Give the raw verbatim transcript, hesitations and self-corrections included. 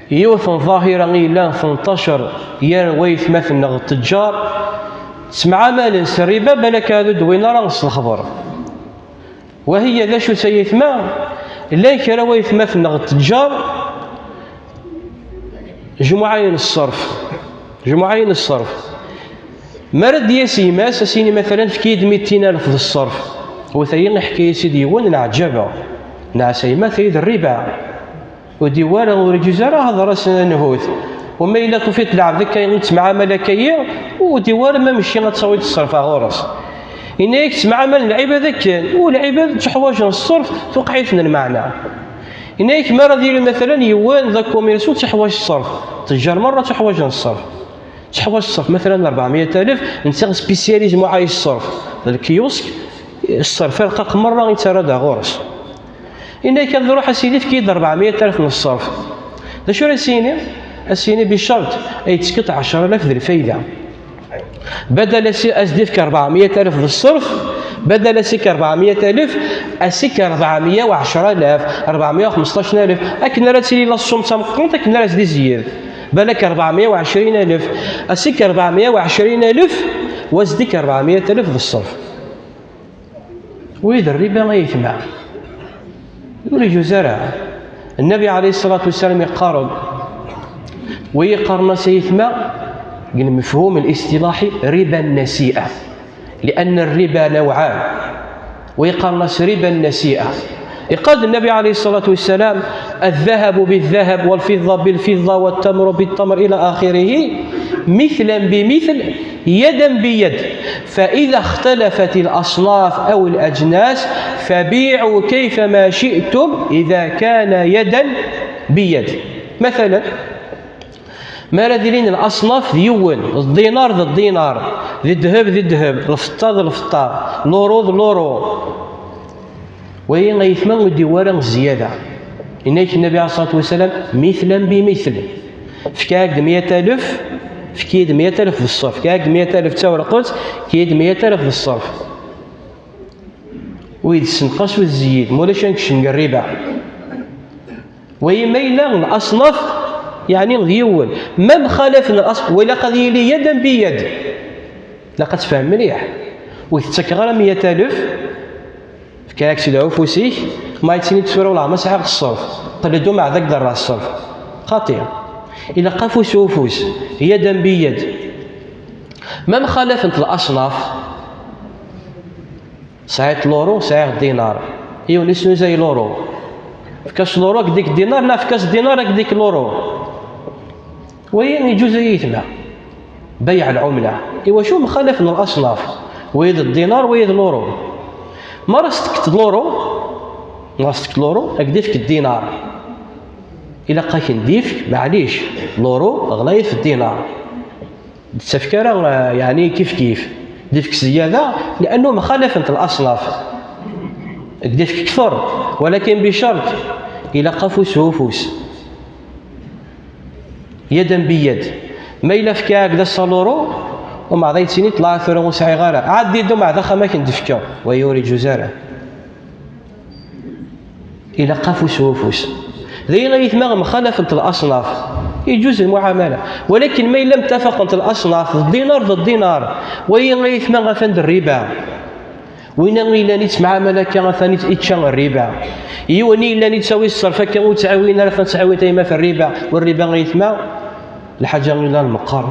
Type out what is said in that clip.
Yiwet n ḍahira i yellan tenṭacer gar waytmaten neɣ tteǧǧar, ttemɛamalen s rriba, balak ad ur d-wwin ara s lexber. Wahiya d acu-tt ay aytma? Llan kra waytmaten neɣ tteǧǧar, jmuɛayen ṣṣerf. Jmuɛayen ṣṣerf. Mi ara d-yas yemma-s, a s-yini matalan, efk-iyi-d mitin alef d ṣṣerf. Wet-ayi iḥka-yas-id yiwen, nɛeǧǧabeɣ. Nɛas a yemma, ata-yi-d rriba. Ur d-iwwi ara, ur iǧuz ara, hḍer-as nhut. U ma yella tufiḍ lɛebd akka yettemɛamal akka-yi, ur d-iwwi ara, ma mačči ad tawiḍ ṣṣerf ɣur-s. Yenna-yak ttemɛamalen lɛibad akken, u lɛibad ttuḥwaǧen ṣṣerf, tuqeɛ-iten lmeɛna. Yenna-yak mi ara d-yili matalan yiwen d akumirsu ttuḥwaǧ ṣṣerf, ttejjar merra ttuḥwaǧen ṣṣerf. Ttuḥwaǧ ṣṣerf matalan rebɛemya alef, netta spécialisé muɛay ṣṣerf, d lkiyusk, ṣṣerf arqaq merra yettarra-d ɣur-s. Yenna-yak ad nruḥ a sidi efk-iyi-d rebɛemya alef n ṣṣerf. D acu ara s-yini? A s-yini bicerṭ ad yettekkeḍ ɛecra alaf d lfayda. Badal a s-, a s-d-ifk rebɛemya alef d ṣṣerf, badal a s-ifk rebɛemya alef, a s-ifk rebɛemya u ɛecra alaf, rebɛemya u xemseṭṭac alaf, akken ara tili la sum d tameqqrant, akken ara s-d-izeyyed. Balak rebɛemya u ɛecrin alef, a s-ifk rebɛemya u ɛecrin alef, wa s-d-ifk rebɛemya alef d ṣṣerf. Wid rriba ay aytma. Ur iǧuz ara. Nnabi ɛalayhi ṣṣalatu wassalam yeqqar-d, wa yeqqaren-as ay aytma, deg lmefhum listilaḥi, riba nnasi'a. لأن الربا نوعان. Wa yeqqaren-as riba nnasi'a. Yeqqar-d Nnabi ɛalayhi ṣṣalatu wassalam, الذهب بالذهب والفضة بالفضة والتمر بالتمر إلى آخره مثلا بمثل يدا بيد، فإذا اختلفت الأصناف أو الأجناس فبيعوا كيفما شئتم إذا كان يدا بيد. Matalan, mi ara d-ilin laṣnaf d yiwen, d ddinar d ddinar, d ddheb d ddheb, lfeṭṭa d lfeṭṭa, luru d luru. Wayi ay aytma ur d-iwwi ara zzyada. Yenna-yak Nnabi ɛalayhi ṣṣalatu wassalam, مثلا بمثل. Fkiɣ-ak-d meyya alef, efk-iyi-d meyya alef d ṣṣerf. Fkiɣ-ak-d meyya alef d tawerqet, efk-iyi-d meyya alef d ṣṣerf. Ur yi-d-ssenqas, ur tzeyyid, ma ulac ad nekcem deg rriba. Wayi ma yella laṣnaf, yeɛni d yiwen. Ma mxalafen laṣnaf, wa ilaq ad yili yadan bi yad. Ilaq ad tefhem mliḥ. Ur yi-d-ttakeɣ ara meyya alef, fkiɣ-ak-tt-id ɣef ufus-ik, ma yettini-d tura wellah ma sɛiɣ ṣṣerf, qqel-d umeɛda ad k-d-rreɣ ṣṣerf. Xaṭi. Ilaq afus ufus, yadan bi yad. Ma mxalafent laṣnaf, sɛiɣ luru, sɛiɣ ddinar. Yiwen yesnuzay luru. Efk-as luru, ad k-d-ifk ddinar, neɣ efk-as ddinar, ad k-d-ifk luru. Wayi iǧuz ay aytma. Bayɛ lɛumla. Iwacu mxalafen laṣnaf? Wayi d ddinar, wayi d luru. Ma ara s-tefkeḍ luru, ma ara s-tefkeḍ luru, ad k-d-ifk ddinar. Ilaq ad k-d-ifk, maɛlic, luru ɣlayet ddinar. D-ttefk ara, eh, yeɛni kif kif. D-ifk zzyada, li'annu mxalafent laṣnaf. Deg d-ifk kter, walakin bi ccerṭ, ilaq afus ufus. Yadan bi yad. Ma yella fkiɣ-ak-d ass-a luru, umeɛda yettini ṭṭlaɛ tura ur sɛiɣ ara. Ɛeddi-d umeɛda axxam ad k-d-fkeɣ. Wayi ur iǧuz ara. Ilaq afus ufus. D ayen ay aytma mxalafent laṣnaf. Iǧuz lmuɛamala. Walakin ma yella mtafaqent laṣnaf, d ddinar d ddinar. Wayi ay aytma atan d rriba. Win i yellan yettemɛamal akka, atan yečča rriba. Yiwen i yellan yettawi ṣṣerf akka, ur ttɛiwin ara, atan ttɛiwin tayma f rriba. U rriba ay aytma, lḥaǧa ila lmeqqer.